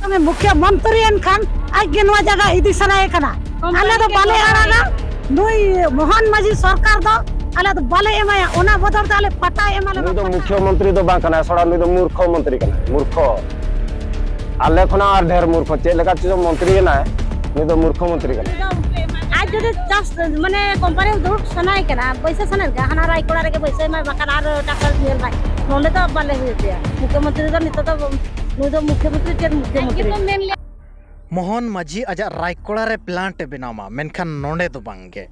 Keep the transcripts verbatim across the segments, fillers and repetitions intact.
ᱢᱩᱠᱷᱭᱟᱹ ᱢᱚᱱᱛᱨᱤ ᱮᱱᱠᱷᱟᱱ ᱟᱡ ᱜᱮ ᱱᱚᱣᱟ ᱡᱟᱭᱜᱟ ᱤᱫᱤ ᱥᱟᱱᱟᱭᱮ ᱠᱟᱱᱟ᱾ ᱟᱞᱮ ᱫᱚ ᱵᱟᱞᱮ ᱟᱲᱟᱜᱟ, ᱱᱩᱭ ᱢᱳᱦᱚᱱ ᱢᱟᱹᱡᱷᱤ ᱥᱚᱨᱠᱟᱨ ᱫᱚ ᱟᱞᱮ ᱫᱚ ᱵᱟᱞᱮ ᱮᱢᱟᱭᱟ, ᱚᱱᱟ ᱵᱚᱫᱚᱞ ᱛᱮ ᱟᱞᱮ ᱯᱟᱴᱟᱭ ᱮᱢᱟ ᱞᱮ ᱱᱩᱭ ᱫᱚ ᱢᱟ᱾ ᱢᱩᱠᱷᱭᱟᱹ ᱢᱚᱱᱛᱨᱤ ᱫᱚ ᱵᱟᱝ ᱠᱟᱱᱟᱭ, ᱥᱚᱲᱟ, ᱱᱩᱭ ᱫᱚ ᱢᱩᱨᱠᱷᱚ ᱢᱚᱱᱛᱨᱤ ᱠᱟᱱᱟᱭ, ᱢᱩᱨᱠᱷᱚ᱾ ᱟᱞᱮ ᱠᱷᱚᱱᱟᱜ ᱟᱨ ᱰᱷᱮᱨ ᱢᱩᱨᱠᱷᱚ, ᱪᱮᱫ ᱞᱮᱠᱟ ᱪᱚ ᱢᱚᱱᱛᱨᱤ ᱠᱟᱱᱟᱭ, ᱱᱩᱭ ᱫᱚ ᱢᱩᱨᱠᱷᱚ ᱢᱚᱱᱛᱨᱤ ᱠᱟᱱᱟᱭ᱾ ᱟᱡ ᱡᱩᱫᱤ ᱪᱟᱥ, ᱢᱟᱱᱮ, ᱠᱳᱢᱯᱟᱱᱤ ᱫᱩᱲᱩᱵ ᱥᱟᱱᱟᱭᱮ ᱠᱟᱱᱟ, ᱵᱟᱹᱭᱥᱟᱹ ᱥᱟᱱᱟᱭᱮ ᱠᱟᱱᱟ, ᱦᱟᱱᱟ ᱨᱟᱭᱠᱚᱲᱟ ᱨᱮᱜᱮ ᱵᱟᱹᱭᱥᱟᱹᱭ ᱢᱟᱭ, ᱵᱟᱠᱷᱟᱱ ᱟᱨ ᱮᱴᱟᱜ ᱠᱚᱨᱮ ᱧᱮᱞ ᱢᱟᱭ᱾ ᱱᱚᱸᱰᱮ ᱫᱚ ᱵᱟᱞᱮ ᱦᱩᱭ ᱦᱚᱪᱚᱭᱟ᱾ ᱢᱩᱠᱷᱭᱟᱹ ᱢᱚᱱᱛᱨᱤ ᱫᱚ ᱱᱤᱛᱚᱜ ᱫᱚ, ᱱᱩᱭ ᱫᱚ ᱢᱩᱠᱷᱭᱟᱹ ᱢᱚᱱᱛᱨᱤ, ᱪᱮᱫ ᱢᱩᱠᱷᱭᱟᱹ ᱢᱚᱱᱛᱨᱤ? ᱢᱳᱦᱚᱱ ᱢᱟᱹᱡᱷᱤ ᱟᱡᱟᱜ ᱨᱟᱭᱠᱚᱲᱟ ᱨᱮ ᱯᱞᱟᱱᱴ ᱮ ᱵᱮᱱᱟᱣ ᱢᱟ, ᱢᱮᱱᱠᱷᱟᱱ ᱱᱚᱸᱰᱮ ᱫᱚ ᱵᱟᱝ ᱜᱮ᱾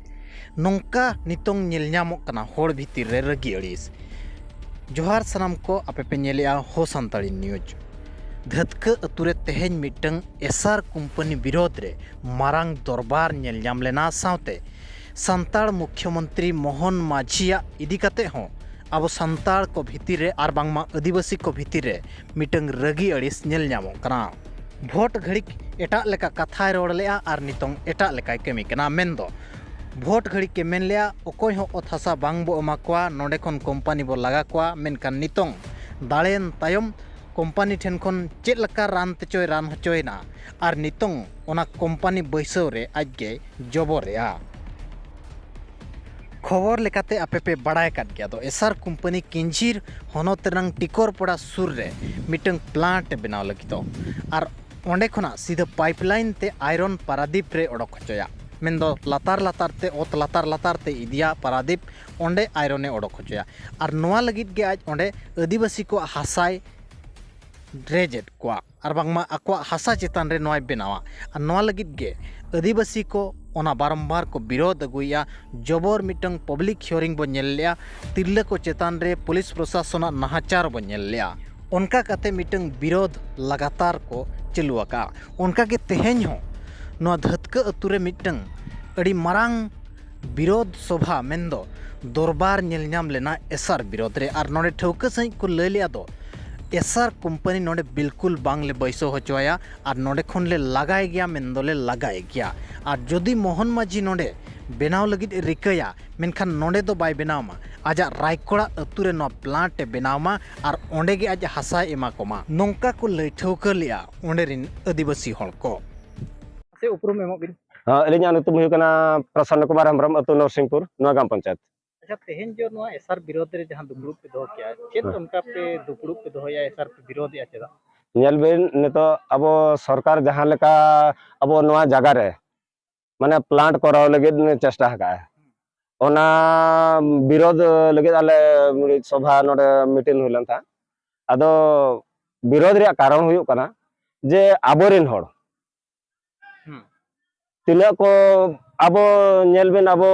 ᱱᱚᱝᱠᱟ ᱱᱤᱛᱚᱝ ᱧᱮᱞ ᱧᱟᱢᱚᱜ ᱠᱟᱱᱟ ᱦᱚᱲ ᱵᱷᱤᱛᱤᱨ ᱨᱮ ᱨᱟᱹᱜᱤ ᱟᱹᱲᱤᱥ᱾ ᱡᱚᱦᱟᱨ ᱥᱟᱱᱟᱢ ᱠᱚ, ᱟᱯᱮ ᱯᱮ ᱧᱮᱞᱮᱜᱼᱟ ᱦᱳ ᱥᱟᱱᱛᱟᱲᱤ ᱱᱤᱭᱩᱡᱽ᱾ ᱫᱷᱟᱹᱛᱠᱟᱹ ᱟᱹᱛᱩ ᱨᱮ ᱛᱮᱦᱮᱧ ᱢᱤᱫᱴᱟᱝ ᱮᱥᱟᱨ ᱠᱳᱢᱯᱟᱱᱤ ᱵᱤᱨᱳᱫᱷ ᱨᱮ ᱢᱟᱨᱟᱝ ᱫᱚᱨᱵᱟᱨ ᱧᱮᱞ ᱧᱟᱢ ᱞᱮᱱᱟ, ᱥᱟᱶᱛᱮ ᱥᱟᱱᱛᱟᱲ ᱢᱩᱠᱷᱭᱚᱢᱚᱱᱛᱨᱤ ᱢᱳᱦᱚᱱ ᱢᱟᱹᱡᱷᱤᱭᱟᱜ ᱤᱫᱤ ᱠᱟᱛᱮ ᱦᱚᱸ ᱟᱵᱚ ᱥᱟᱱᱛᱟᱲ ᱠᱚ ᱵᱷᱤᱛᱤᱨ ᱨᱮ ᱟᱨ ᱵᱟᱝᱢᱟ ᱟᱹᱫᱤᱵᱟᱹᱥᱤ ᱠᱚ ᱵᱷᱤᱛᱤᱨ ᱨᱮ ᱢᱤᱫᱴᱟᱝ ᱨᱟᱹᱜᱤ ᱟᱹᱲᱤᱥ ᱧᱮᱞ ᱧᱟᱢᱚᱜ ᱠᱟᱱᱟ᱾ ᱵᱷᱳᱴ ᱜᱷᱟᱹᱲᱤᱠ ᱮᱴᱟᱜ ᱞᱮᱠᱟ ᱠᱟᱛᱷᱟᱭ ᱨᱚᱲ ᱞᱮᱜᱼᱟ ᱟᱨ ᱱᱤᱛᱚᱝ ᱮᱴᱟᱜ ᱞᱮᱠᱟᱭ ᱠᱟᱹᱢᱤ ᱠᱟᱱᱟ᱾ ᱢᱮᱱᱫᱚ ᱵᱷᱳᱴ ᱜᱷᱟᱹᱲᱤᱠ ᱮ ᱢᱮᱱ ᱞᱮᱜᱼᱟ, ᱚᱠᱚᱭ ᱦᱚᱸ ᱚᱛ ᱦᱟᱥᱟ ᱵᱟᱝ ᱵᱚ ᱮᱢᱟ ᱠᱚᱣᱟ, ᱱᱚᱸᱰᱮ ᱠᱷᱚᱱ ᱠᱳᱢᱯᱟᱱᱤ ᱵᱚ ᱞᱟᱜᱟ ᱠᱚᱣᱟ᱾ ᱢᱮᱱᱠᱷᱟᱱ ᱱᱤᱛᱚᱝ ᱫᱟᱲᱮᱭᱮᱱ ᱛᱟᱭᱚᱢ ᱠᱳᱢᱯᱟᱱᱤ ᱴᱷᱮᱱ ᱠᱷᱚᱱ ᱪᱮᱫ ᱞᱮᱠᱟ ᱨᱟᱱ ᱛᱮᱪᱚᱭ ᱨᱟᱱ ᱦᱚᱪᱚᱭᱮᱱᱟ ᱟᱨ ᱱᱤᱛᱚᱝ ᱚᱱᱟ ᱠᱳᱢᱯᱟᱱᱤ ᱵᱟᱹᱭᱥᱟᱹᱣ ᱨᱮ ᱟᱡ ᱜᱮ ᱡᱚᱵᱚᱨᱮᱜᱼᱟ᱾ ᱠᱷᱚᱵᱚᱨ ᱞᱮᱠᱟᱛᱮ ᱟᱯᱮ ᱯᱮ ᱵᱟᱲᱟᱭ ᱟᱠᱟᱫ ᱜᱮᱭᱟ, ᱫᱚ ᱮᱥᱟᱨ ᱠᱳᱢᱯᱟᱱᱤ ᱠᱤᱧᱡᱷᱤᱨ ᱦᱚᱱᱚᱛ ᱨᱮᱱᱟᱝ ᱴᱤᱠᱚᱨᱯᱟᱲᱟ ᱥᱩᱨ ᱨᱮ ᱢᱤᱫᱴᱟᱝ ᱯᱞᱟᱱᱴ ᱮ ᱵᱮᱱᱟᱣ ᱞᱟᱹᱜᱤᱫᱚᱜ, ᱟᱨ ᱚᱸᱰᱮ ᱠᱷᱚᱱᱟᱜ ᱥᱤᱫᱷᱟᱹ ᱯᱟᱭᱤᱯ ᱞᱟᱭᱤᱱ ᱛᱮ ᱟᱭᱨᱚᱱ ᱯᱟᱨᱟᱫᱤᱯ ᱨᱮ ᱚᱰᱚᱠ ᱦᱚᱪᱚᱭᱟ᱾ ᱢᱮᱱᱫᱚ ᱞᱟᱛᱟᱨ ᱞᱟᱛᱟᱨ ᱛᱮ, ᱚᱛ ᱞᱟᱛᱟᱨ ᱞᱟᱛᱟᱨ ᱛᱮ ᱤᱫᱤᱭᱟ ᱯᱟᱨᱟᱫᱤᱯ, ᱚᱸᱰᱮ ᱟᱭᱨᱚᱱ ᱮ ᱚᱰᱚᱠ ᱦᱚᱪᱚᱭᱟ᱾ ᱟᱨ ᱱᱚᱣᱟ ᱞᱟᱹᱜᱤᱫ ᱜᱮ ᱟᱡ ᱚᱸᱰᱮ ᱟᱹᱫᱤᱵᱟᱹᱥᱤ ᱠᱚᱣᱟᱜ ᱦᱟᱥᱟᱭ ᱰᱨᱮᱡᱽ ᱮᱫ ᱠᱚᱣᱟ, ᱟᱨ ᱵᱟᱝᱢᱟ ᱟᱠᱚᱣᱟᱜ ᱦᱟᱥᱟ ᱪᱮᱛᱟᱱ ᱨᱮ ᱱᱚᱣᱟᱭ ᱵᱮᱱᱟᱣᱟ᱾ ᱟᱨ ᱱᱚᱣᱟ ᱞᱟᱹᱜᱤᱫ ᱜᱮ ᱟᱹᱫᱤᱵᱟᱹᱥᱤ ᱠᱚ ᱚᱱᱟ ᱵᱟᱨᱚᱢᱵᱟᱨ ᱠᱚ ᱵᱤᱨᱳᱫᱷ ᱟᱹᱜᱩᱭᱮᱫᱼᱟ᱾ ᱡᱚᱵᱚᱨ ᱢᱤᱫᱴᱟᱝ ᱯᱟᱵᱽᱞᱤᱠ ᱦᱤᱭᱟᱨᱤᱝ ᱵᱚ ᱧᱮᱞ ᱞᱮᱜᱼᱟ, ᱛᱤᱨᱞᱟᱹ ᱠᱚ ᱪᱮᱛᱟᱱ ᱨᱮ ᱯᱩᱞᱤᱥ ᱯᱨᱚᱥᱟᱥᱚᱱᱟᱜ ᱱᱟᱦᱟᱪᱟᱨ ᱵᱚ ᱧᱮᱞ ᱞᱮᱜᱼᱟ᱾ ᱚᱱᱠᱟ ᱠᱟᱛᱮ ᱢᱤᱫᱴᱟᱝ ᱵᱤᱨᱳᱫᱷ ᱞᱟᱜᱟᱛᱟᱨ ᱠᱚ ᱪᱟᱹᱞᱩ ᱟᱠᱟᱫᱼᱟ᱾ ᱚᱱᱠᱟᱜᱮ ᱛᱮᱦᱮᱧ ᱦᱚᱸ ᱱᱚᱣᱟ ᱫᱷᱟᱹᱛᱠᱟᱹ ᱟᱹᱛᱩ ᱨᱮ ᱢᱤᱫᱴᱟᱝ ᱟᱹᱰᱤ ᱢᱟᱨᱟᱝ ᱵᱤᱨᱳᱫᱷ ᱥᱚᱵᱷᱟ ᱢᱮᱱᱫᱚ ᱫᱚᱨᱵᱟᱨ ᱧᱮᱞ ᱧᱟᱢ ᱞᱮᱱᱟ ᱮᱥᱟᱨ ᱵᱤᱨᱳᱫᱷ ᱨᱮ᱾ ᱟᱨ ᱱᱚᱰᱮ ᱴᱷᱟᱹᱣᱠᱟᱹ ᱥᱟᱺᱦᱤᱡ ᱠᱚ ᱞᱟᱹᱭ ᱞᱮᱫᱼᱟ ᱫᱚ, ᱮᱥᱟᱨ ᱠᱳᱢᱯᱟᱱᱤ ᱱᱚᱰᱮ ᱵᱤᱞᱠᱩᱞ ᱵᱟᱝᱞᱮ ᱵᱟᱹᱭᱥᱟᱹᱣ ᱦᱚᱪᱚ ᱟᱭᱟ ᱟᱨ ᱱᱚᱰᱮ ᱠᱷᱚᱱ ᱞᱮ ᱞᱟᱜᱟᱭ ᱜᱮᱭᱟ ᱢᱮᱱ ᱫᱚᱞᱮ ᱞᱟᱜᱟᱭ ᱜᱮᱭᱟ᱾ ᱟᱨ ᱡᱩᱫᱤ ᱢᱳᱦᱚᱱ ᱢᱟᱹᱡᱷᱤ ᱱᱚᱰᱮ ᱵᱮᱱᱟᱣ ᱞᱟᱹᱜᱤᱫ ᱮ ᱨᱤᱠᱟᱹᱭᱟ, ᱢᱮᱱᱠᱷᱟᱱ ᱱᱚᱰᱮ ᱫᱚ ᱵᱟᱭ ᱵᱮᱱᱟᱣ ᱢᱟ᱾ ᱟᱡᱟᱜ ᱨᱟᱭᱠᱚᱲᱟ ᱟᱹᱛᱩ ᱨᱮ ᱱᱚᱣᱟ ᱯᱞᱟᱱᱴ ᱮ ᱵᱮᱱᱟᱣ ᱢᱟ ᱟᱨ ᱚᱸᱰᱮ ᱜᱮ ᱟᱡ ᱦᱟᱥᱟᱭ ᱮᱢᱟ ᱠᱚᱢᱟ, ᱱᱚᱝᱠᱟ ᱠᱚ ᱞᱟᱹᱭ ᱴᱷᱟᱹᱣᱠᱟᱹ ᱞᱮᱫᱼᱟ ᱚᱸᱰᱮ ᱨᱤᱱ ᱟᱹᱫᱤᱵᱟᱹᱥᱤ ᱦᱚᱲ ᱠᱚ᱾ ᱥᱮ ᱩᱯᱨᱩᱢ ᱮᱢᱚᱜ ᱵᱤᱱ᱾ ᱦᱮᱸ, ᱟᱹᱞᱤᱧᱟᱜ ᱧᱩᱛᱩᱢ ᱦᱩᱭᱩᱜ ᱠᱟᱱᱟ ᱯᱨᱚᱥᱚᱱᱱᱚ ᱠᱩᱢᱟᱨ ᱦᱮᱢᱵᱨᱚᱢ, ᱟᱹᱛᱩ ᱱᱚᱨᱥᱤᱝᱯᱩᱨ, ᱱᱚᱣᱟ ᱜᱨᱟᱢ ᱯᱚᱧᱪᱟᱭᱮᱛ᱾ ᱟᱪᱪᱷᱟ, ᱛᱮᱦᱮᱧ ᱡᱮ ᱱᱚᱣᱟ ᱮᱥ ᱟᱨ ᱵᱤᱨᱳᱫᱷ ᱨᱮ ᱡᱟᱦᱟᱸ ᱫᱩᱯᱲᱩᱵ ᱯᱮ ᱫᱚᱦᱚ ᱠᱮᱜᱼᱟ, ᱪᱮᱫ ᱦᱮᱸ᱾ ᱚᱱᱠᱟ ᱯᱮ ᱫᱩᱯᱲᱩᱵ ᱯᱮ ᱫᱚᱦᱚᱭᱟ, ᱮᱥ ᱟᱨ ᱯᱮ ᱵᱤᱨᱳᱫᱷᱮᱜᱼᱟ ᱪᱮᱫᱟᱜ? ᱧᱮᱞ ᱵᱤᱱ, ᱱᱤᱛᱚᱜ ᱟᱵᱚ ᱥᱚᱨᱠᱟᱨ ᱡᱟᱦᱟᱸ ᱞᱮᱠᱟ ᱟᱵᱚ ᱱᱚᱣᱟ ᱡᱟᱭᱜᱟ ᱨᱮ ᱢᱟᱱᱮ ᱯᱞᱟᱱᱴ ᱠᱚᱨᱟᱣ ᱞᱟᱹᱜᱤᱫ ᱪᱮᱥᱴᱟ ᱟᱠᱟᱫᱼᱟ, ᱚᱱᱟ ᱵᱤᱨᱳᱫᱷ ᱞᱟᱹᱜᱤᱫ ᱟᱞᱮ ᱢᱤᱫ ᱥᱚᱵᱷᱟ ᱱᱚᱰᱮ ᱢᱤᱴᱤᱝ ᱦᱩᱭ ᱞᱮᱱ ᱛᱟᱦᱮᱸᱫ᱾ ᱟᱫᱚ ᱵᱤᱨᱳᱫᱷ ᱨᱮᱭᱟᱜ ᱠᱟᱨᱚᱱ ᱦᱩᱭᱩᱜ ᱠᱟᱱᱟ ᱡᱮ ᱟᱵᱚᱨᱮᱱ ᱦᱚᱲ ᱦᱩᱸ᱾ ᱛᱤᱱᱟᱹᱜ ᱠᱚ, ᱟᱵᱚ ᱧᱮᱞ ᱵᱤᱱ, ᱟᱵᱚ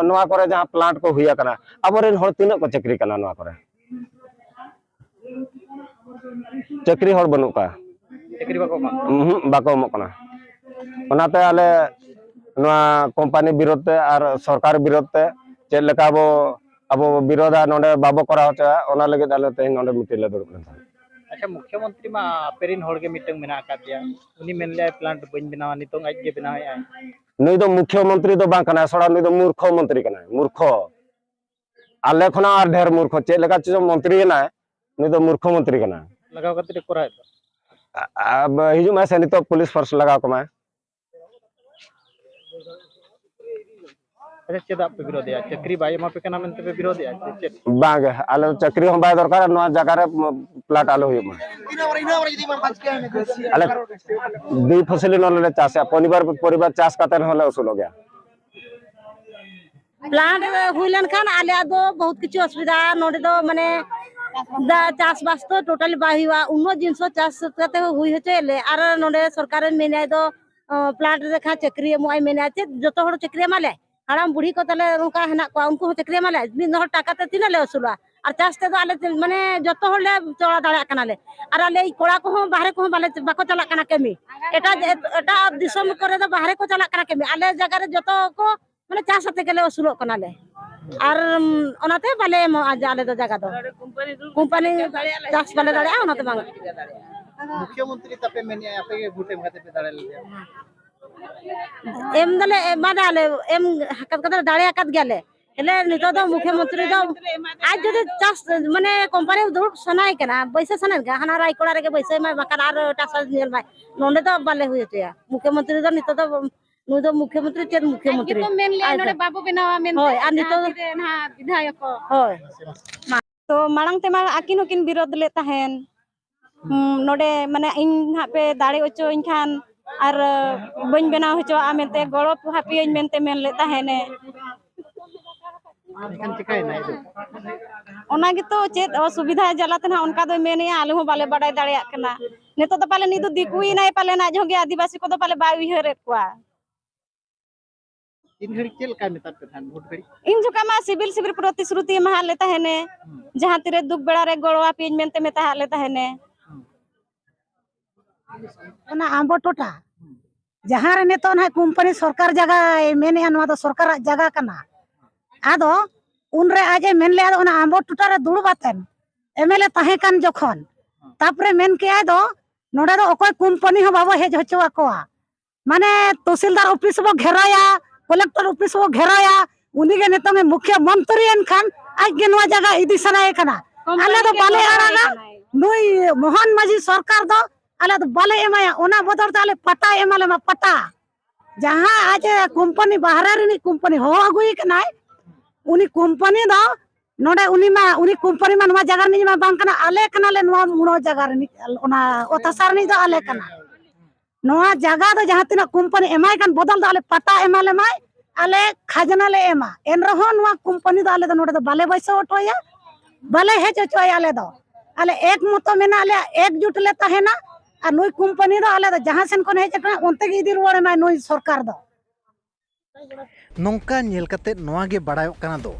ᱱᱚᱣᱟ ᱠᱚᱨᱮ ᱡᱟᱦᱟᱸ ᱯᱞᱟᱱᱴ ᱠᱚ ᱦᱩᱭ ᱟᱠᱟᱱᱟ, ᱟᱵᱚᱨᱮᱱ ᱦᱚᱲ ᱛᱤᱱᱟᱹᱜ ᱠᱚ ᱪᱟᱹᱠᱨᱤ ᱠᱟᱱᱟ ᱱᱚᱣᱟ ᱠᱚᱨᱮ? ᱪᱟᱹᱠᱨᱤ ᱦᱚᱲ ᱵᱟᱹᱱᱩᱜ ᱠᱚᱣᱟ᱾ ᱪᱟᱹᱠᱨᱤ ᱵᱟᱠᱚ ᱮᱢᱟ ᱠᱚᱣᱟ᱾ ᱩᱸᱦᱩᱸ, ᱵᱟᱠᱚ ᱮᱢᱚᱜ ᱠᱟᱱᱟ᱾ ᱚᱱᱟᱛᱮ ᱟᱞᱮ ᱱᱚᱣᱟ ᱠᱳᱢᱯᱟᱱᱤ ᱵᱤᱨᱳᱫᱷ ᱛᱮ ᱟᱨ ᱥᱚᱨᱠᱟᱨ ᱵᱤᱨᱳᱫᱷ ᱛᱮ ᱪᱮᱫ ᱞᱮᱠᱟ ᱵᱚ, ᱟᱵᱚ ᱵᱚ ᱵᱤᱨᱳᱫᱷᱟ, ᱱᱚᱰᱮ ᱵᱟᱵᱚ ᱠᱚᱨᱟᱣ ᱦᱚᱪᱚᱭᱟ, ᱚᱱᱟ ᱞᱟᱹᱜᱤᱫ ᱟᱞᱮ ᱛᱮᱦᱮᱧ ᱱᱚᱰᱮ ᱢᱤᱴᱤᱝ ᱞᱮ ᱫᱩᱲᱩᱵ ᱞᱮᱱ ᱛᱟᱦᱮᱸᱫ᱾ ᱟᱪᱪᱷᱟ, ᱢᱩᱠᱷᱭᱚᱢᱚᱱᱛᱨᱤ ᱢᱟ ᱟᱯᱮ ᱨᱮᱱ ᱦᱚᱲ ᱜᱮ ᱢᱤᱫᱴᱟᱝ ᱢᱮᱱᱟᱜ ᱟᱠᱟᱫ ᱫᱮᱭᱟ, ᱩᱱᱤ ᱢᱮᱱ ᱞᱮᱭᱟᱭ ᱯᱞᱟᱱᱴ ᱵᱟᱹᱧ ᱵᱮᱱᱟᱣᱟ, ᱱᱤᱛᱚᱝ ᱟᱡ ᱜᱮ ᱵᱮᱱᱟᱣᱮᱫ ᱟᱭ᱾ ᱱᱩᱭ ᱫᱚ ᱢᱩᱠᱷᱭᱚᱢᱚᱱᱛᱨᱤ ᱫᱚ ᱵᱟᱝ ᱠᱟᱱᱟᱭ, ᱥᱚᱲᱟ, ᱱᱩᱭ ᱫᱚ ᱢᱩᱨᱠᱷᱚ ᱢᱚᱱᱛᱨᱤ ᱠᱟᱱᱟᱭ, ᱢᱩᱨᱠᱷᱚ᱾ ᱟᱞᱮ ᱠᱷᱚᱱᱟᱜ ᱟᱨ ᱰᱷᱮᱨ ᱢᱩᱨᱠᱷᱚ, ᱪᱮᱫ ᱞᱮᱠᱟ ᱪᱚ ᱢᱚᱱᱛᱨᱤ ᱠᱟᱱᱟᱭ, ᱱᱩᱭ ᱫᱚ ᱢᱩᱨᱠᱷᱚ ᱢᱚᱱᱛᱨᱤ ᱠᱟᱱᱟᱭ᱾ ᱞᱟᱜᱟᱣ ᱠᱟᱛᱮ ᱞᱮ ᱠᱚᱨᱟᱣᱮᱫ ᱫᱚ᱾ ᱟ-, ᱟ-, ᱦᱤᱡᱩᱜ ᱢᱟᱭ ᱥᱮ, ᱱᱤᱛᱚᱜ ᱯᱩᱞᱤᱥ ᱯᱷᱳᱨᱥ ᱞᱟᱜᱟᱣ ᱠᱚᱢᱟᱭ᱾ ᱟᱪᱪᱷᱟ, ᱪᱮᱫᱟᱜ ᱯᱮ ᱵᱤᱨᱳᱫᱮᱜᱼᱟ? ᱪᱟᱹᱠᱨᱤ ᱵᱟᱭ ᱮᱢᱟ ᱯᱮ ᱠᱟᱱᱟ ᱢᱮᱱᱛᱮ ᱯᱮ ᱵᱤᱨᱳᱫᱮᱜᱼᱟ ᱥᱮ ᱪᱮᱫ? ᱵᱟᱝ ᱜᱮ, ᱟᱞᱮ ᱫᱚ ᱪᱟᱹᱠᱨᱤ ᱦᱚᱸ ᱵᱟᱭ ᱫᱚᱨᱠᱟᱨ, ᱱᱚᱣᱟ ᱡᱟᱭᱜᱟ ᱨᱮ ᱯᱞᱟᱴ ᱟᱞᱚ ᱦᱩᱭᱩᱜ ᱢᱟ᱾ ᱟᱞᱮ ᱫᱩᱭ ᱯᱷᱚᱥᱚᱞᱤ ᱱᱚᱰᱮ ᱞᱮ ᱪᱟᱥᱮᱜᱼᱟ, ᱯᱚᱨᱤᱵᱟᱨ, ᱯᱚᱨᱤᱵᱟᱨ ᱪᱟᱥ ᱠᱟᱛᱮ ᱦᱚᱸᱞᱮ ᱟᱹᱥᱩᱞᱚᱜ ᱜᱮᱭᱟ᱾ ᱯᱞᱟᱱᱴ ᱦᱩᱭ ᱞᱮᱱᱠᱷᱟᱱ ᱟᱞᱮᱭᱟᱜ ᱫᱚ ᱵᱚᱦᱩᱛ ᱠᱤᱪᱷᱩ ᱚᱥᱩᱵᱤᱫᱷᱟ᱾ ᱱᱚᱰᱮ ᱫᱚ ᱢᱟᱱᱮ ᱫᱟ-, ᱪᱟᱥᱵᱟᱥ ᱫᱚ ᱴᱳᱴᱟᱞᱤ ᱵᱟᱭ ᱦᱩᱭᱩᱜᱼᱟ᱾ ᱩᱱᱟᱹᱜ ᱡᱤᱱᱤᱥ ᱦᱚᱸ ᱪᱟᱥ ᱠᱟᱛᱮ ᱦᱚᱸ ᱦᱩᱭ ᱦᱚᱪᱚᱭᱟᱞᱮ, ᱟᱨ ᱱᱚᱰᱮ ᱥᱚᱨᱠᱟᱨᱮ ᱢᱮᱱᱟᱭ ᱫᱚ, ᱚ, ᱯᱞᱟᱱᱴ ᱨᱮ ᱠᱷᱟᱱ ᱪᱟᱹᱠᱨᱤ ᱮᱢᱚᱜ ᱟᱭ ᱢᱮᱱᱟ, ᱪᱮᱫ ᱡᱚᱛᱚ ᱦᱚᱲ ᱪᱟᱹᱠᱨᱤ ᱮᱢᱟᱞᱮ? ᱦᱟᱲᱟᱢ ᱵᱩᱲᱦᱤ ᱠᱚ ᱛᱟᱞᱮ ᱚᱱᱠᱟ ᱦᱮᱱᱟᱜ ᱠᱚᱣᱟ, ᱩᱱᱠᱩ ᱦᱚᱸ ᱪᱟᱹᱠᱨᱤ ᱮᱢᱟᱞᱮ? ᱢᱤᱫ ᱦᱚᱲ ᱴᱟᱠᱟ ᱛᱮ ᱛᱤᱱᱟᱹᱜ ᱞᱮ ᱟᱹᱥᱩᱞᱚᱜᱼᱟ? ᱟᱨ ᱪᱟᱥ ᱛᱮᱫᱚ ᱟᱞᱮ ᱛᱮ-, ᱢᱟᱱᱮ ᱡᱚᱛᱚ ᱦᱚᱲ ᱞᱮ ᱪᱟᱞᱟᱣ ᱫᱟᱲᱮᱭᱟᱜ ᱠᱟᱱᱟᱞᱮ᱾ ᱟᱨ ᱟᱞᱮ ᱠᱚᱲᱟ ᱠᱚᱦᱚᱸ ᱵᱟᱦᱨᱮ ᱠᱚᱦᱚᱸ ᱵᱟᱞᱮ, ᱵᱟᱠᱚ ᱪᱟᱞᱟᱜ ᱠᱟᱱᱟ ᱠᱟᱹᱢᱤ᱾ ᱮᱴᱟᱜ, ᱮᱴᱟᱜ ᱫᱤᱥᱚᱢ ᱠᱚᱨᱮ ᱫᱚ ᱵᱟᱦᱨᱮ ᱠᱚ ᱪᱟᱞᱟᱜ ᱠᱟᱱᱟ ᱠᱟᱹᱢᱤ, ᱟᱞᱮ ᱡᱟᱭᱜᱟ ᱨᱮ ᱡᱚᱛᱚ ᱠᱚ ᱢᱟᱱᱮ ᱪᱟᱥ ᱟᱛᱮ ᱜᱮᱞᱮ ᱟᱹᱥᱩᱞᱚᱜ ᱠᱟᱱᱟᱞᱮ᱾ ᱟᱨ, ᱩᱢ, ᱚᱱᱟᱛᱮ ᱵᱟᱞᱮ ᱮᱢᱚᱜᱼᱟ ᱡᱮ ᱟᱞᱮ ᱫᱚ ᱡᱟᱭᱜᱟ ᱫᱚ᱾ ᱠᱳᱢᱯᱟᱱᱤ ᱪᱟᱥ ᱵᱟᱞᱮ ᱫᱟᱲᱮᱭᱟᱜᱼᱟ, ᱚᱱᱟᱛᱮ ᱵᱟᱝ᱾ ᱢᱩᱠᱷᱭᱚᱢᱚᱱᱛᱨᱤ ᱛᱟᱯᱮ ᱢᱮᱱᱮᱫᱼᱟ, ᱟᱯᱮ ᱜᱮ ᱵᱷᱳᱴ ᱮᱢ ᱠᱟᱛᱮ ᱯᱮ ᱫᱟᱲᱮ ᱞᱮᱫᱮᱭᱟ᱾ ᱮᱢ ᱫᱟᱞᱮ ᱮᱢᱟᱫᱟᱞᱮ, ᱮᱢ ᱟᱠᱟᱫ ᱠᱟᱫᱟ, ᱫᱟᱲᱮ ᱟᱠᱟᱫ ᱜᱮᱭᱟᱞᱮ᱾ ᱦᱮᱞᱮ ᱱᱤᱛᱚᱜ ᱫᱚ ᱢᱩᱠᱷᱭᱚᱢᱚᱱᱛᱨᱤ ᱫᱚ ᱟᱡ ᱡᱩᱫᱤ ᱪᱟᱥ ᱢᱟᱱᱮ ᱠᱳᱢᱯᱟᱱᱤ ᱫᱩᱲᱩᱵ ᱥᱟᱱᱟᱭᱮ ᱠᱟᱱᱟ, ᱵᱟᱹᱭᱥᱟᱹᱣ ᱥᱟᱱᱟᱭᱮ ᱠᱟᱱᱟ, ᱦᱟᱱᱟ ᱨᱟᱭᱠᱚᱲᱟ ᱨᱮᱜᱮ ᱵᱟᱹᱭᱥᱟᱹᱣ ᱢᱟᱭ, ᱵᱟᱠᱷᱟᱱ ᱟᱨ ᱮᱴᱟᱜ ᱥᱮᱫ ᱧᱮᱞ ᱢᱟᱭ᱾ ᱱᱚᱸᱰᱮ ᱫᱚ ᱵᱟᱞᱮ ᱦᱩᱭ ᱦᱚᱪᱚᱭᱟ᱾ ᱢᱩᱠᱷᱭᱚᱢᱚᱱᱛᱨᱤ ᱫᱚ ᱱᱤᱛᱚᱜ ᱫᱚ, ᱱᱩᱭ ᱫᱚ ᱢᱩᱠᱷᱭᱚᱢᱚᱱᱛᱨᱤ ᱪᱮᱫ ᱢᱩᱠᱷᱭᱚᱢᱚᱱᱛᱨᱤ? ᱟᱡ ᱫᱚ ᱢᱮᱱ ᱞᱮᱭᱟ ᱟᱡ ᱫᱚ ᱱᱚᱰᱮ ᱵᱟᱵᱚ ᱵᱮᱱᱟᱣᱟ ᱢᱮᱱᱛᱮ, ᱦᱳᱭ, ᱟᱨ ᱱᱤᱛᱚᱜ ᱡᱟᱦᱟᱸ ᱛᱤᱨᱮ ᱱᱟᱦᱟᱜ ᱵᱤᱫᱷᱟᱭᱚᱠ᱾ ᱦᱳᱭ᱾ ᱛᱚ ᱢᱟᱲᱟᱝ ᱛᱮᱢᱟ ᱟᱹᱠᱤᱱ ᱦᱚᱸᱠᱤᱱ ᱵᱤᱨᱳᱫ ᱞᱮᱫ ᱛᱟᱦᱮᱱ᱾ ᱦᱩᱸ, ᱱᱚᱰᱮ ᱢᱟᱱᱮ ᱤᱧ ᱦᱟᱸᱜ ᱯᱮ ᱫᱟᱲᱮ ᱦᱚᱪᱚᱧ ᱠᱷᱟᱱ ᱟᱨ ᱵᱟᱹᱧ ᱵᱮᱱᱟᱣ ᱦᱚᱪᱚᱣᱟᱜᱼᱟ ᱢᱮᱱᱛᱮ, ᱜᱚᱲᱚ ᱦᱟᱯᱮᱭᱟᱹᱧ ᱢᱮᱱᱛᱮ ᱢᱮᱱ ᱞᱮᱫ ᱛᱟᱦᱮᱱᱮ᱾ ᱮᱱᱠᱷᱟᱱ ᱪᱤᱠᱟᱹᱭᱮᱱᱟ ᱱᱤᱛᱚᱜ? ᱚᱱᱟ ᱜᱮᱛᱚ ᱪᱮᱫ ᱚᱥᱩᱵᱤᱫᱷᱟ ᱡᱟᱞᱟ ᱛᱮ ᱱᱟᱦᱟᱜ ᱚᱱᱠᱟ ᱫᱚᱭ ᱢᱮᱱᱮᱜᱼᱟ, ᱟᱞᱮ ᱦᱚᱸ ᱵᱟᱞᱮ ᱵᱟᱰᱟᱭ ᱫᱟᱲᱮᱭᱟᱜ ᱠᱟᱱᱟ᱾ ᱱᱤᱛᱚᱜ ᱫᱚ ᱯᱟᱞᱮ ᱱᱤᱛ ᱫᱚ ᱫᱤᱠᱩᱭᱮᱱᱟᱭ ᱯᱟᱞᱮᱱ, ᱟᱡ ᱦᱚᱸᱜᱮ ᱟᱹᱫᱤᱵᱟᱹᱥᱤ ᱠᱚᱫᱚ ᱯᱟᱞᱮ ᱵᱟᱭ ᱩᱭᱦᱟᱹᱨᱮᱫ ᱠᱚᱣᱟ᱾ ᱛᱤᱱ ᱜᱷᱟᱹᱲᱤᱡ ᱪᱮᱫ ᱞᱮᱠᱟᱭ ᱢᱮᱛᱟᱫ ᱯᱮ ᱛᱟᱦᱮᱸᱫ ᱵᱷᱳᱴ ᱜᱷᱟᱹᱲᱤᱡ? ᱤᱧ ᱡᱚᱠᱷᱟ ᱢᱟ ᱥᱤᱵᱤᱞ ᱥᱤᱵᱤᱞ ᱯᱨᱚᱛᱤᱥᱨᱩᱛᱤ ᱮᱢᱟᱦᱟᱫ ᱞᱮ ᱛᱟᱦᱮᱱᱮ, ᱦᱩᱸ᱾ ᱡᱟᱦᱟᱸ ᱛᱤᱨᱮ ᱫᱩᱠ ᱵᱮᱲᱟ ᱨᱮ ᱜᱚᱲᱚ ᱟᱯᱮᱭᱟᱹᱧ ᱢᱮᱱᱛᱮ ᱢᱮᱛᱟᱦᱟᱫ ᱞᱮ ᱛᱟᱦᱮᱱᱮ᱾ ᱦᱩᱸ᱾ ᱚᱱᱟ ᱟᱢᱵᱚ ᱴᱚᱴᱷᱟ, ᱦᱩᱸ᱾ ᱡᱟᱦᱟᱸ ᱨᱮ ᱱᱤᱛᱚᱜ ᱱᱟᱦᱟᱜ ᱠᱳᱢᱯᱟᱱᱤ ᱥᱚᱨᱠᱟᱨ ᱡᱟᱭᱜᱟᱭ ᱢᱮᱱᱮᱜᱼᱟ, ᱱᱚᱣᱟ ᱫᱚ ᱥᱚᱨᱠᱟᱨᱟᱜ ᱡᱟᱭᱜᱟ ᱠᱟᱱᱟ᱾ ᱟᱫᱚ ᱩᱱᱨᱮ ᱟᱡ ᱮ ᱢᱮᱱ ᱞᱮᱜᱼᱟ, ᱚᱱᱟ ᱟᱢᱵᱚ ᱴᱚᱴᱷᱟ ᱨᱮ ᱫᱩᱲᱩᱵ ᱟᱛᱮᱱ, ᱮᱢᱮᱞᱮ ᱛᱟᱦᱮᱸ ᱠᱟᱱ ᱡᱚᱠᱷᱚᱱ, ᱛᱟᱯᱚᱨᱮ ᱢᱮᱱ ᱠᱮᱜᱼᱟᱭ ᱫᱚ, ᱱᱚᱰᱮ ᱫᱚ ᱚᱠᱚᱭ ᱠᱳᱢᱯᱟᱱᱤ ᱦᱚᱸ ᱵᱟᱵᱚ ᱦᱮᱡ ᱦᱚᱪᱚ ᱟᱠᱚᱣᱟ᱾ ᱢᱟᱱᱮ ᱛᱚᱦᱥᱤᱞᱫᱟᱨ ᱚᱯᱷᱤᱥ ᱵᱚ ᱜᱷᱮᱨᱟᱭᱟ, ᱠᱚᱞᱮᱠᱴᱚᱨ ᱚᱯᱷᱤᱥ ᱵᱚ ᱜᱷᱮᱨᱟᱭᱟ, ᱩᱱᱤ ᱜᱮ ᱱᱤᱛᱚᱝ ᱮ ᱢᱩᱠᱷᱭᱚ ᱢᱚᱱᱛᱨᱤ ᱮᱱ ᱠᱷᱟᱱ ᱟᱡ ᱜᱮ ᱱᱚᱣᱟ ᱡᱟᱭᱜᱟ ᱤᱫᱤ ᱥᱟᱱᱟᱭᱮ ᱠᱟᱱᱟ᱾ ᱠᱳᱢᱯᱟᱱᱤ ᱟᱞᱮ ᱫᱚ ᱜᱮ ᱵᱟᱞᱮ ᱵᱚᱫᱚᱞ ᱟᱲᱟᱜᱟ, ᱟᱭ ᱠᱟᱱᱟᱭ᱾ ᱱᱩᱭ ᱢᱳᱦᱚᱱ ᱢᱟᱹᱡᱷᱤ ᱥᱚᱨᱠᱟᱨ ᱫᱚ ᱟᱞᱮ ᱫᱚ ᱵᱟᱞᱮ ᱮᱢᱟᱭᱟ, ᱚᱱᱟ ᱵᱚᱫᱚᱞ ᱛᱮ ᱟᱞᱮ ᱯᱟᱴᱟ ᱮᱢᱟᱞᱮ ᱢᱟ, ᱯᱟᱴᱟ᱾ ᱡᱟᱦᱟᱸ ᱟᱡ ᱮ ᱠᱳᱢᱯᱟᱱᱤ, ᱵᱟᱦᱨᱮ ᱨᱤᱱᱤᱡ ᱠᱳᱢᱯᱟᱱᱤ ᱦᱚᱦᱚ ᱟᱹᱜᱩᱭᱮ ᱠᱟᱱᱟᱭ, ᱩᱱᱤ ᱠᱳᱢᱯᱟᱱᱤ ᱫᱚ ᱱᱚᱰᱮ ᱩᱱᱤ ᱢᱟ, ᱩᱱᱤ ᱠᱳᱢᱯᱟᱱᱤ ᱢᱟ ᱱᱚᱣᱟ ᱡᱟᱭᱜᱟ ᱨᱤᱱᱤᱡ ᱢᱟ ᱵᱟᱝ ᱠᱟᱱᱟ, ᱟᱞᱮ ᱠᱟᱱᱟᱞᱮ ᱱᱚᱣᱟ ᱢᱩᱲᱚ ᱡᱟᱭᱜᱟ ᱨᱤᱱᱤᱡ, ᱚᱱᱟ ᱚᱛ ᱦᱟᱥᱟ ᱨᱤᱱᱤᱡ ᱫᱚ ᱟᱞᱮ ᱠᱟᱱᱟ᱾ ᱱᱚᱣᱟ ᱡᱟᱭᱜᱟ ᱫᱚ ᱡᱟᱦᱟᱸ ᱛᱤᱱᱟᱹᱜ ᱠᱳᱢᱯᱟᱱᱤ ᱮᱢᱟᱭ ᱠᱟᱱ ᱵᱚᱫᱚᱞ ᱫᱚ ᱟᱞᱮ ᱯᱟᱴᱟ ᱮᱢᱟᱞᱮ ᱢᱟᱭ, ᱟᱞᱮ ᱠᱷᱟᱡᱽᱱᱟ ᱞᱮ ᱮᱢᱟ, ᱮᱱ ᱨᱮᱦᱚᱸ ᱱᱚᱣᱟ ᱠᱳᱢᱯᱟᱱᱤ ᱫᱚ ᱟᱞᱮ ᱫᱚ ᱱᱚᱰᱮ ᱫᱚ ᱵᱟᱞᱮ ᱵᱟᱹᱭᱥᱟᱹᱣ ᱦᱚᱴᱚ ᱟᱭᱟ, ᱵᱟᱞᱮ ᱦᱮᱡ ᱦᱚᱪᱚ ᱟᱭᱟ᱾ ᱟᱞᱮ ᱫᱚ, ᱟᱞᱮ ᱮᱠ ᱢᱚᱛᱚ ᱢᱮᱱᱟᱜ ᱞᱮᱭᱟ, ᱮᱠ ᱡᱩᱴ ᱞᱮ ᱛᱟᱦᱮᱱᱟ᱾ ᱟᱨ ᱱᱩᱭ ᱠᱳᱢᱯᱟᱱᱤ ᱫᱚ ᱟᱞᱮ ᱫᱚ ᱡᱟᱦᱟᱸ ᱥᱮᱱ ᱠᱷᱚᱱ ᱦᱮᱡ ᱟᱠᱟᱱᱟ ᱚᱱᱛᱮ ᱜᱮ ᱤᱫᱤ ᱨᱩᱣᱟᱹᱲ ᱮᱢᱟᱭ ᱱᱩᱭ ᱥᱚᱨᱠᱟᱨ ᱫᱚ᱾ ᱱᱚᱝᱠᱟ ᱧᱮᱞ ᱠᱟᱛᱮ ᱱᱚᱣᱟ ᱜᱮ ᱵᱟᱲᱟᱭᱚᱜ ᱠᱟᱱᱟ ᱫᱚ,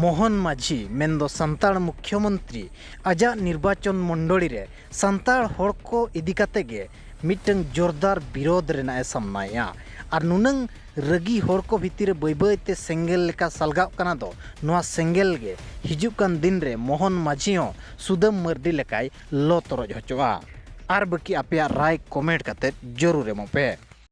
ᱢᱳᱦᱚᱱ ᱢᱟᱹᱡᱷᱤ ᱢᱮᱱᱫᱚ ᱥᱟᱱᱛᱟᱲ ᱢᱩᱠᱷᱭᱚᱢᱚᱱᱛᱨᱤ ᱟᱡᱟᱜ ᱱᱤᱨᱵᱟᱪᱚᱱ ᱢᱚᱱᱰᱚᱞᱤ ᱨᱮ ᱥᱟᱱᱛᱟᱲ ᱦᱚᱲ ᱠᱚ ᱤᱫᱤ ᱠᱟᱛᱮ ᱜᱮ ᱢᱤᱫᱴᱟᱝ ᱡᱳᱨᱫᱟᱨ ᱵᱤᱨᱳᱫᱷ ᱨᱮᱱᱟᱜ ᱮ ᱥᱟᱢᱱᱟᱭᱮᱜᱼᱟ᱾ ᱟᱨ ᱱᱩᱱᱟᱹᱝ ᱨᱟᱹᱜᱤ ᱦᱚᱲ ᱠᱚ ᱵᱷᱤᱛᱤᱨ ᱨᱮ ᱵᱟᱹᱭ ᱵᱟᱹᱭ ᱛᱮ ᱥᱮᱸᱜᱮᱞ ᱞᱮᱠᱟ ᱥᱟᱞᱜᱟᱣᱜ ᱠᱟᱱᱟ ᱫᱚ, ᱱᱚᱣᱟ ᱥᱮᱸᱜᱮᱞ ᱜᱮ ᱦᱤᱡᱩᱜ ᱠᱟᱱ ᱫᱤᱱ ᱨᱮ ᱢᱳᱦᱚᱱ ᱢᱟᱹᱡᱷᱤ ᱦᱚᱸ ᱥᱩᱫᱟᱹᱢ ᱢᱟᱹᱨᱰᱤ ᱞᱮᱠᱟᱭ ᱞᱚ ᱛᱚᱨᱚᱡ ᱦᱚᱪᱚᱜᱼᱟ᱾ ᱟᱨ ᱵᱟᱹᱠᱤ ᱟᱯᱮᱭᱟᱜ ᱨᱟᱭ ᱠᱚᱢᱮᱱᱴ ᱠᱟᱛᱮ ᱡᱚᱨᱩᱨ ᱮᱢᱚᱜ ᱯᱮ᱾